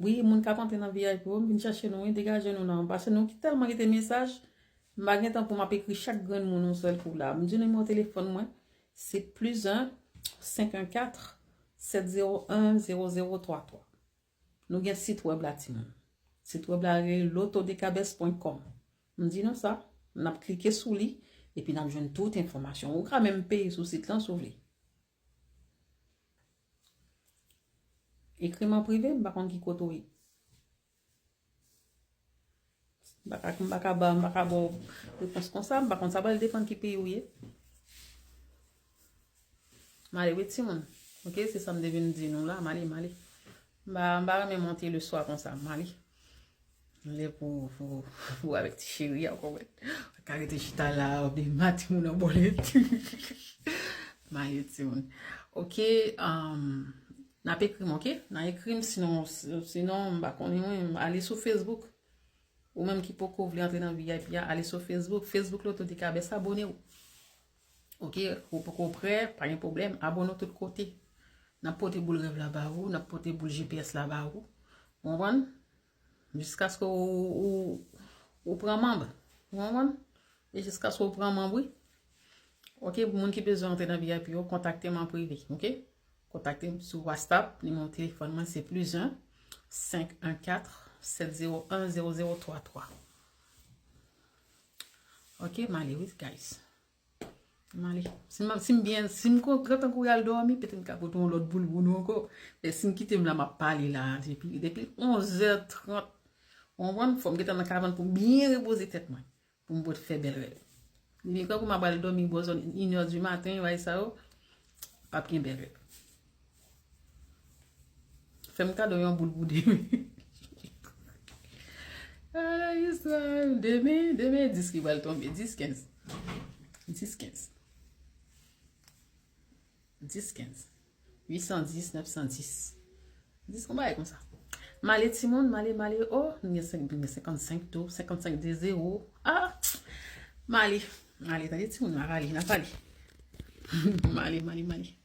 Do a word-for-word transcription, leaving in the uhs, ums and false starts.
Wi, moun k ap antre nan V I P yo, m vin chache nou, wi, degaje nou nan. Paske nou ki tèlman kite mesaj, m pa gen tan pou m ap ekri chak grenn moun yon sèl kou la. M di nimewo telefòn mwen, se plis en, senk en kat, sèt zewo en, zewo zewo twa twa. Nou gen sit wèb la, timoun. Sit wèb la rele lotodekabès pwen kòm. M di nou sa, n ap klike sou li, epi n ap jwenn tout enfòmasyon. Ou ka menm peye sou sit lan si w vle. Ekri m an prive, m pa konn ki kote w ye. M pa ka, m pa ka ba, m pa ka ba w repons konsa, m pa konn sa pral depann ki peyi w ye. M ale wi timoun. Ok, se sa m te vin di nou la, m ale, m ale. M pa, m pa renmen monte le swa konsa, m ale. Lè pou, pou, pou avèk ti cheri a, w konprann. Ou ka rete chita la, ou byen mate moun an bòlèt. M ale timoun. Ok, um, n ap ekri m, ok? N a ekri m, sinon, sinon, m pa konnen, wi, ale sou Facebook. Ou menm ki poko vle antre nan V I P a, ale sou Facebook. Facebook Loto Dekabès, abone w. Ok, ou poko prè, pa gen pwoblèm, abone w tout kote. N ap pote boul rèv la ba ou, n ap pote boul G P S la ba ou. Ou konprann? Jiskaske ou, ou, ou pran manb. Ou konprann? E jiskaske ou pran manb, wi. Ok, pou moun ki bezwen antre nan V I P yo, kontakte m an prive, ok? Kontakte m sou WhatsApp, nimewo telefòn mwen se plis en, senk en kat, sèt zewo en, zewo zewo twa twa. Ok, m ale, wi, guys. M ale. Si m, si m byen, si m kon, gentan kouri al dòmi, petèt m ka pote yon lòt boul pou nou ankò. Men si m kite m la, m ap pale la, depi, depi onzè trant. Ou konprann? Fò m gentan nan kabann pou m byen repoze tèt mwen. Pou m pot fè bèl rèv. Depi kankou m ap al dòmi bò zòn inè di maten, bagay sa yo, p ap gen bèl rèv. Fè m kado yon boul pou demen. Ala istwa, demen, demen dis ki pral tonbe, dis kenz. Dis kenz. Dis kenz. Uit san dis, nèf san dis. Dis yon bagay konsa. M ale timoun, m ale, m ale. Oh, nou gen senk, nou gen senkannsenk tou, senkannsenk de zewo. Ah! M ale, m ale, tande timoun, m ap ale, n ap ale. M ale, m ale, m ale.